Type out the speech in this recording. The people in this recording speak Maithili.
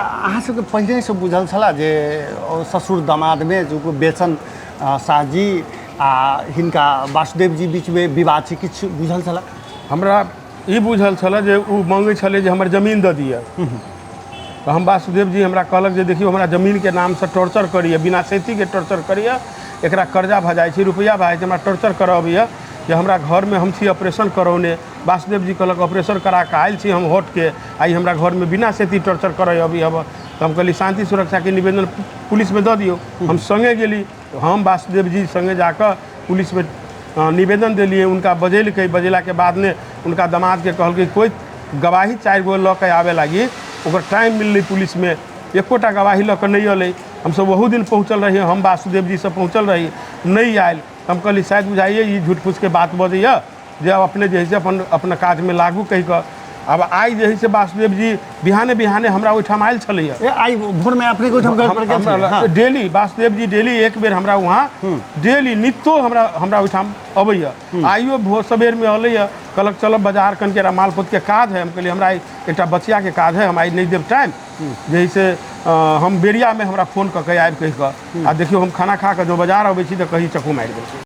अहाँ सबके पहिनेसँ बुझल छलए जे ससुर दमादमे जो बेचन शाहजी आ हिनका वासुदेव जी बीचमे विवाद छै, किछु बुझल छलए? हमरा ई बुझल छलए जे ओ माँगै छलै जे हमर जमीन दऽ दिअ। तऽ हम वासुदेव जी हमरा कहलक जे देखियौ, हमरा जमीनके नामसँ टॉर्चर करैए, बिना सैतीके टॉर्चर करैए, एकरा कर्जा भऽ जाइ छै, रुपैआ भऽ जाइ छै, हमरा टॉर्चर करऽ अबैए जे हमरा घरमे हम छी ऑपरेशन करौने। वासुदेव जी कहलक ऑपरेशन करा कऽ आयल छी हम हटके, आइ हमरा घरमे बिना सेती टॉर्चर करऽ अबैए। तऽ हम कहली शान्ति सुरक्षाके निवेदन पुलिसमे दऽ दियौ। हम सङ्गे गेली, हम वासुदेव जी सङ्गे जाकऽ पुलिसमे निवेदन देलियै। हुनका बजेलकै, बजेलाके बादमे हुनका दमादके कहलकै कोइ गवाही 4 गो लऽ कऽ आबै लागी, ओकर टाइम मिललै पुलिसमे, एकोटा गवाही लऽ कऽ नहि अयलै। हमसब ओहू दिन पहुँचल रही, हम वासुदेव जी सब पहुँचल रही, नहि आयल। हम कहली शायद बुझाइए ई झूठ फूसके बात बजैए जे आब अपने जे हइ से अपन अपना काजमे लागू कहि कऽ। आब आइ जे हइ से वासुदेव जी बिहाने बिहाने हमरा ओहिठाम आयल छलैए। आइ भोरमे अपने ओहिठाम घर पर गेल छलियै? हाँ। डेली वासुदेव जी डेली एक बेर हमरा वहाँ डेली नित्यो हमरा हमरा ओहिठाम अबैए। आइयो भोर सबेरमे अयलैए, कहलक चलब बाजार, कनिके माल पोतके काज है। हम कहलियै हमरा एकटा बचियाके काज है, हम आइ नहि देब टाइम, जे हइ से हम बेरियामे हमरा फोन कऽ के आबि कहि कऽ। आ देखियौ, हम खाना खा कऽ जो बाजार अबै छी तऽ कहीं चक्कू मारि देलकै।